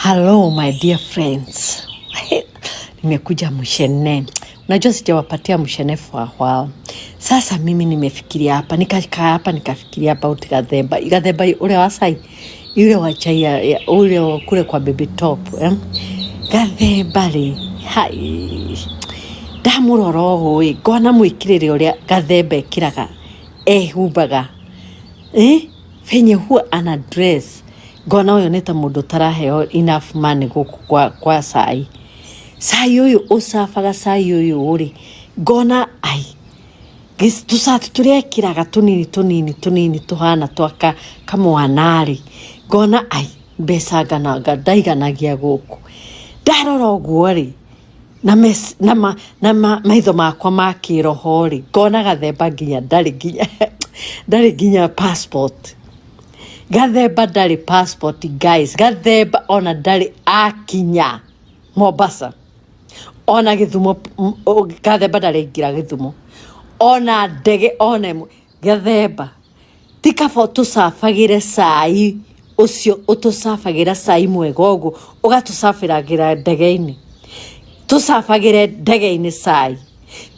Hello my dear friends. Nimekuja mshene. Unajua sijawapatia mshene for a while. Sasa mimi nimefikiria hapa, nikakaa hapa nikafikiria about Gathemba. Gathemba ule wa sai, yule wa chai ule wa kule kwa Baby Top, eh? Gathemba rĩ, hai. Ndamũrora ũũ ĩ, ngona mwĩkĩrĩre ũrĩa Gathemba ekĩraga, ehumbaga. Eh? Venye huwa ana dress, ngona ũyũ nĩ ta mũndũ ũtaraheo enough money gũkũ kwa cai. Cai ũyũ ũcabaga, cai ũyũ rĩ, ngona ai tũcati tũrĩa ekĩraga tũnini tũnini tũnini tũhana twa kamwana rĩ, ngona ai mbeca ngananga ndaiganagia gũkũ. Ndarora ũguo rĩ, na maitho makwa ma kĩroho rĩ, ngona Gathemba nginya ndarĩ nginya passport. Gathemba ndarĩ passport, guys. Gathemba ona ndarĩ akinya Mombasa, ona Gĩthumo. Gathemba ndarĩ aingĩra Gĩthumo ona ndege ona ĩmwe. Gathemba, ti kaba ũtũcabagĩre cai ũcio, ũtũcabagĩra cai mwega ũguo, ũgatũcabĩragĩra ndege-inĩ, tũcabagĩre ndege-inĩ cai,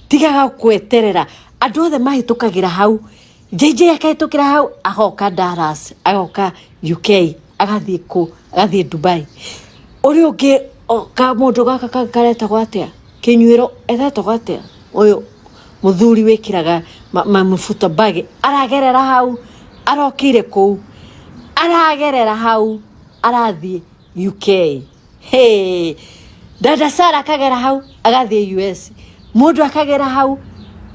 tigaga gweterera andũ othe mahĩtũkagĩra hau. JJ akahĩtũkĩra hau, agoka Dallas, agoka UK, agathiĩ kũ, agathiĩ Dubai. Ũrĩa ũngĩ ka mũndũ gaka karetagwo atĩa, kĩnyuĩro etagwo atĩa, ũyũ mũthuri wĩkĩraga mamubuto bagi, aragerera hau, arokĩire kũu, aragerera hau, arathiĩ UK. Hey, dada Sara akagera hau, agathiĩ US. Mũndũ akagera hau,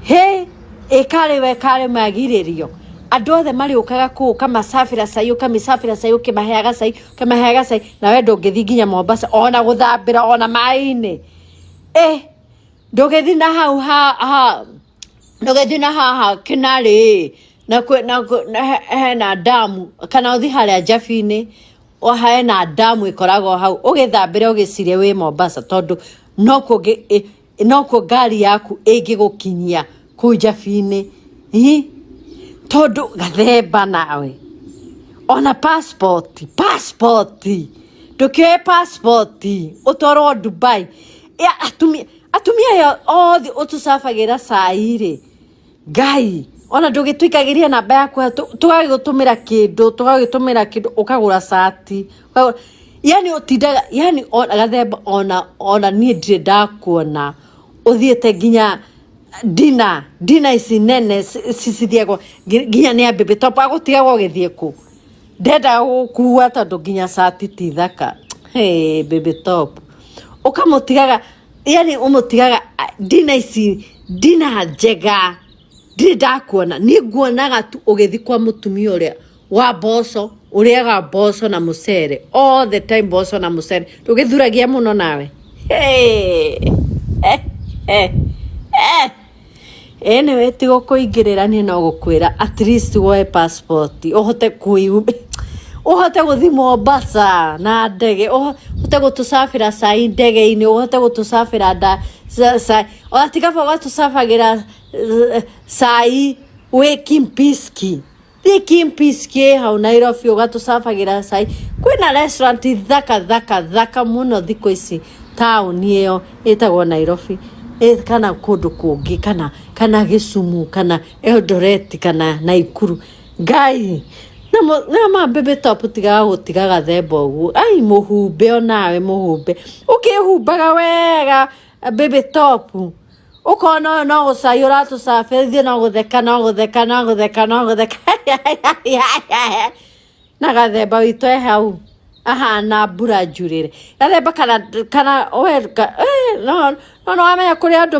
he ĩkarĩ we karĩ magirĩrio. Andũ othe marĩũkaga kũu, ũkamacabĩra cai, ũkamĩcabĩra cai, ũkĩmaheaga cai, ũkĩmaheaga cai, nawe ndũngĩthiĩ nginya Mombasa ona gũthambĩra ona maĩ-inĩ. Eh, ndũgĩthiĩ na hau ha ndũgĩthiĩ na haha Kĩnarĩ na kwĩ- na kwĩ- na hena damu, kana ũthiĩ harĩa Njabi-inĩ, hena damu ĩkoragwo hau, ũgĩthambĩre, ũgĩcirie wĩ Mombasa, tondũ nokuo nokuo ngari yaku ĩngĩgũkinyia kũu Njabi-inĩ. Ĩ, tondũ Gathemba nawe ona passport, passport ndũkĩoe, passport ũtwarwo Dubai. Ya, atumia aya othe ũtũcabagĩra cai rĩ, Ngai, ona ndũgĩtũikagĩria namba yaku tũgagĩgũtũmĩra kĩndũ, tũgagĩtũmĩra kĩndũ, ũkagũra cati. Yani ũtindaga, yani ona Gathemba, ona niĩ ndirĩ ndakuona ũthiĩte nginya dina ici nene cithiagwo nginya nĩ ambĩbĩ top, agũtigagwo ũgĩthiĩ kũ, ndendaga gũkua tondũ nginya cati ti thaka. Hey, Baby Top ũkamũtigaga, yani ũmũtigaga dina ici, dina njega ndirĩ ndakuona. Niĩ nguonaga tu ũgĩthiĩ kwa mũtumia ũrĩa wa mboco, ũrĩaga mboco na mũcere all the time, mboco na mũcere, ndũgĩthuragia mũno nawe. Hey. Eh, eh, eh. Anyway, ti gũkũingĩrĩra, niĩ no gũkwĩra at least woe passport, ũhote ũhote gũthiĩ Mombasa na ndege, ũhote gũtũcabĩra cai ndege-inĩ, ũhote gũtũcabĩra nda cai, ona ti kaba ũgatũcabagĩra cai wĩ Kempinski. Thiĩ Kempinski ĩ hau Nairobi, ũgatũcabagĩra cai. Kwĩna restaurant thaka thaka thaka mũno thikũ ici taũni ĩyo ĩtagwo Nairobi, kana kũndũ kũngĩ, kana Gĩcumu, kana Eldoret, kana Naikuru. Ngai na ma Baby Top, tigaga gũtiga Gathemba ũguo. Ai, mũhumbe onawe, mũhumbe, ũkĩhumbaga wega Baby Top, ũkona ũyũ no gũcai ũratũcabĩra, no gũtheka, no gũtheka, no gũtheka, no gũtheka, na Gathemba witũ e hau ahana mbura njurĩre. Gathemba, kana we no no wamenya kũrĩ andũ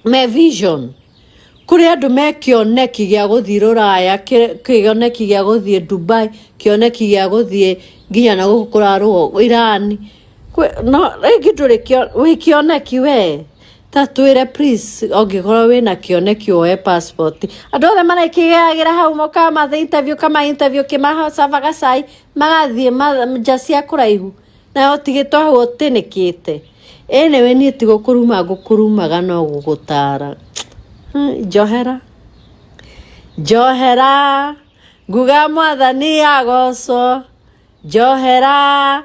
me vision, kũrĩ andũ me kĩoneki gĩa gũthiĩ rũraya, kĩoneki gĩa gũthiĩ Dubai, kĩoneki gĩa gũthiĩ nginya na gũkũ kũrarũo Iran. No rĩngĩ ndũrĩ wĩ kĩoneki we, ta twĩre please, ũngĩkorwo wĩna kĩoneki woe passport. Andũ othe marekĩgĩagĩra hau, mokaga interview, kama interview kĩmacabaga cai, magathiĩ nja cia kũraihu, nayo ũtigĩtwo hau ũtĩnĩkĩte. Anyway, niĩ ti gũkũruma ngũkũrumaga, no gũgũtara. Njohera, njohera, nguga Mwathani agocwo, njohera.